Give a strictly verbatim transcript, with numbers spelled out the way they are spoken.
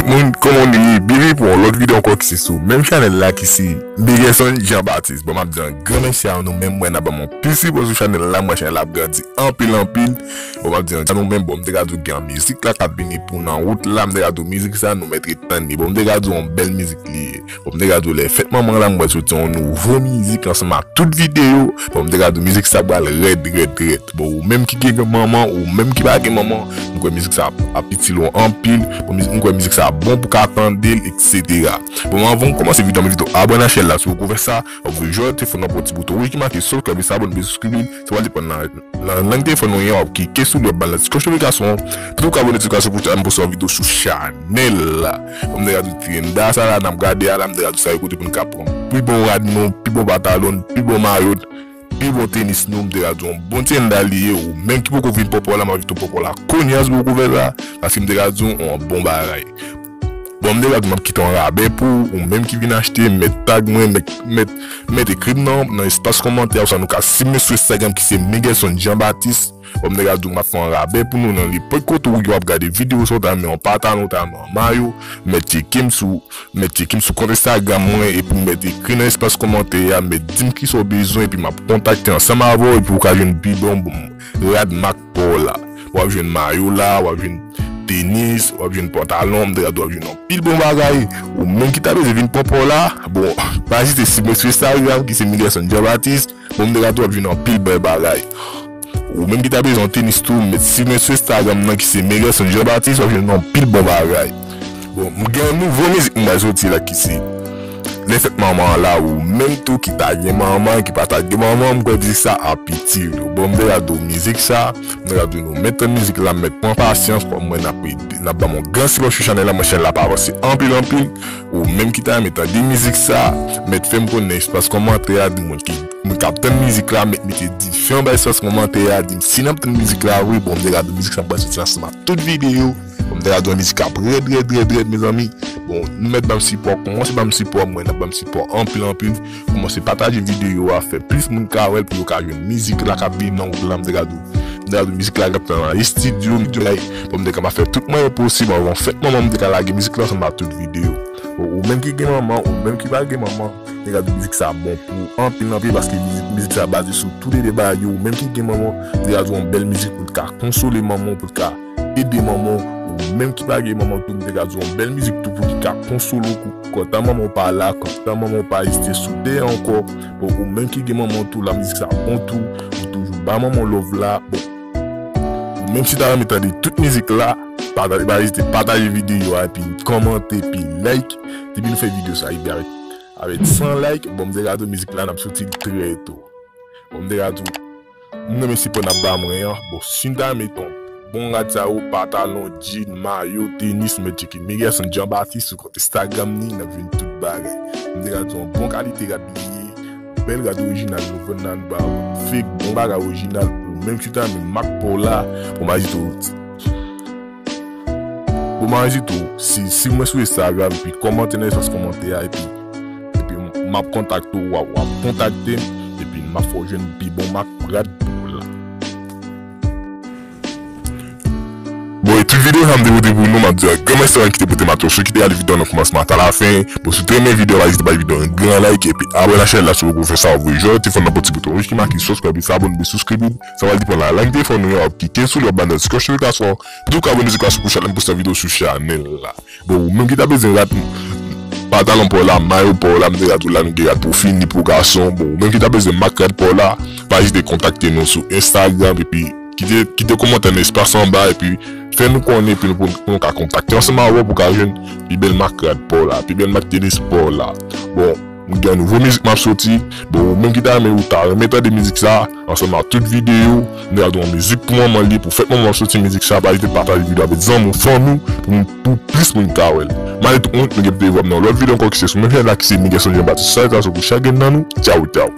Tout moun, kòman nou ye? Byenvini pou yon lòt videyo ankò ki se sou menm chanèl la ki se Miguelson Jean Baptiste. Bon, m ap di yon gran mèsi a nou menm, mwen n ap ban m yon pil sipò sou chanèl la, mwen chanèl la ap grandi anpil anpil. Bon, m ap di yon a nou menm, bon, m te ka di w gen yon mizik la k ap vini pou nan wout la, m te ka di w mizik sa nou mèt ret tann li. Bon, m te ka di w yon bèl mizik li ye. Bon, m te ka di w lè fèt manman la, m pral soti yon nouvo mizik ansanm ak tout videyo. Bon, m te ka di w mizik sa pral rèd, rèd, rèd. Bon, ou menm ki gen manman, ou menm ki pa gen manman, m kwè mizik sa ap, ap itil ou anpil. Bon, mizik, m kwè mizik sa bon pou ka tande l, et cetera. Bon, anvan m kòmanse videyo, m envite w abòne a chanèl la, si w poko fè sa, w ap voye jòl telefòn nan pou ti bouton wouj ki make subscribe, sa abòne, oubyen souskrib, sa pral depann nan, nan lang telefòn ou ye, w ap klike sou li, w ap ba l nan ti klòch notifikasyon an, pou tou ka abòne notifikasyon pou m poste yon videyo sou chanèl la. Bon, m te ka di w ti renda sa la, n ap gade a la, m te ka di w sa yo kote pou n ka pran pi bon rad nou, pi bon patalon, pi bon mayo, pi bon tenis nou, m te ka di w yon bon ti renda li ye, ou menm ki poko vin pòpò la, m envite w pòpò la kounye a si w poko fè sa, paske m te ka di w yon bon bagay. Bon, m te ka di w m ap kite yon rabè pou ou, ou menm ki vin achte, mèt tag mwen, mèt, mèt, mèt ekri m nan, nan espas kòmantè, oswa nou ka swiv mwen sou Instagram ki se Miguelson Jean Baptiste. Bon, m te ka di w m ap fè yon rabè pou nou nan nenpòt kote ou ye w ap gade videyo sa, w ta renmen yon patalon, w ta renmen yon mayo, mèt tcheke m sou, mèt tcheke m sou kont Instagram mwen, epi mèt ekri nan espas kòmantè a, mèt di m kisa w bezwen, epi m ap kontakte ansanm avè w, epi w ka jwenn pi bon, bon rad mak pa w la. W ap jwenn mayo la, w ap jwenn tenis, w ap jwenn pantalon, m te ka di w ap jwenn anpil bon bagay. Ou menm ki ta bezwen vin pran pa w la, bon, pa ezite swiv mwen sou Instagram ki se Miguelson Jean Baptiste. Bon, m te ka di w ap jwenn anpil bèl bagay. Ou menm ki ta bezwen yon tenis tou, mèt swiv mwen sou Instagram nan ki se Miguelson Jean Baptiste, w ap jwenn anpil bon bagay. Bon, m gen yon nouvo mizik m pral soti la ki se Lè fèt manman an la, ou menm tou ki ta gen manman, ki pa ta gen manman, m kwè mizik sa ap itil ou. Bon, m te ka di w mizik sa, m te ka di w nou mèt tann mizik la, mèt pran pasyans, kòm mwen n ap ede, n ap ban m yon gran sipò sou chanèl la, mwen chanèl la pa avanse anpil anpil. Ou menm ki ta renmen tande mizik sa, mèt fè m konnen nan espas kòmantè a, di moun ki, moun k ap tann mizik la, mèt mete dife anba espas kòmantè a, di m si n ap tann mizik la vre. Bon, m te ka di w mizik sa pral soti ansanm ak tout videyo. Bon, m te ka di w mizik ap rèd, rèd, rèd, rèd, mezanmi. Bon, nou mèt ban m sipò, kòmanse ban m sipò, mwen n ap ban m sipò anpil, anpil. Kòmanse pataje videyo a, fè plis moun ka wè l pou yo ka jwenn mizik la k ap vini nan wout la, m te ka di w. M te ka di w mizik la gentan nan estidyo, m te ka, bon, m te ka fè tout mwayen posib anvan fèt manman m, m te ka lage mizik la ansanm ak tout videyo. Bon, ou menm ki gen manman, ou menm ki pa gen manman, m te ka di w mizik sa bon pou ou anpil, anpil, paske mizik, mizik sa baze sou toulede bagay yo. Ou menm ki gen manman, m te ka di w yon bèl mizik pou l ka konsole manman w, pou l ka ede manman w. Ou menm ki pa gen manman tou, m te ka di w yon bèl mizik tou pou ki ka konsole w, kou, kontan manman w pa la, kontan manman w pa ezite sou tè ankò. Bon, ou menm ki gen manman w tou, la mizik sa bon tou, ou toujou ba manman w love la. Bon, ou menm si ta renmen tande tout mizik la, pataje, pa ezite pataje videyo a, epi kòmante, epi like. Depi nou fè videyo sa rive avèk, avèk san like, bon, m te ka di w mizik la n ap soti l trè to. Bon, m te ka di w, m renmen sipò n ap ba mwen an. Bon, si n ta renmen yon bon rad sa yo, patalon, jean, mayo, tenis, mèt tcheke Miguelson Jean Baptiste sou kont Instagram ni, n ap jwenn tout bagay. M te ka di w yon bon kalite rad li ye, bèl rad orijinal nou vann la, nou pa fake, bon bagay orijinal. Ou menm ki ta renmen mak pa w la, bon, m envite w, bon, m envite w, si, si mwen sou Instagram, epi kòmante nan espas kòmantè a, epi, epi m ap kontakte w, w ap, w ap kontakte m, epi m ap fè w jwenn pi bon mak rad pou w la. Bon, e tout videyo sa m te pote pou nou, m ap di yon gran mèsi a ki te pote m atensyon, ki te gade videyo nan kòmansman ata lafen. Bon, si w te renmen videyo a, pa ezite bay videyo a yon gran like, epi abòne a chanèl la si w poko fè sa, w ap voye jòl telefòn nan pou ti bouton wouj ki make subscribe, sa abòne, oubyen souskrib, sa pral depann nan lang telefòn ou ye, w ap klike sou li, w ap ba l nan ti klòch notifikasyon an, pou tou ka abòne notifikasyon pou chak lè m poste videyo sou chanèl la. Bon, ou menm ki ta bezwen rad, patalon pa w la, mayo pa w la, m te ka di w la, nou gen rad pou fi ni pou gason. Bon, ou menm ki ta bezwen mak rad pa w la, pa ezite kontakte nou sou Instagram, epi kite, kite kòmantè nan espas anba, epi fè nou konnen, epi nou, pou, pou nou ka kontakte ansanm avè w pou ka jwenn pi bèl mak rad pa w la, pi bèl mak tenis pa w la. Bon, m gen nouvo mizik m ap soti. Bon, ou menm ki ta renmen, ou ta renmen tande mizik sa, ansanm ak tout videyo, m te ka di w yon mizik pou manman li, pou fèt manman w ap soti mizik sa, pa ezite pataje videyo avèk zanmi w, fanmi w, pou, pou plis moun ka wè l. M ale tout moun, nou gen pou te vwa m nan lòt videyo ankò ki se sou menm chanèl la ki se Miguelson Jean Baptiste, salutasyon pou chak grenn nan nou, tchaw, tchaw.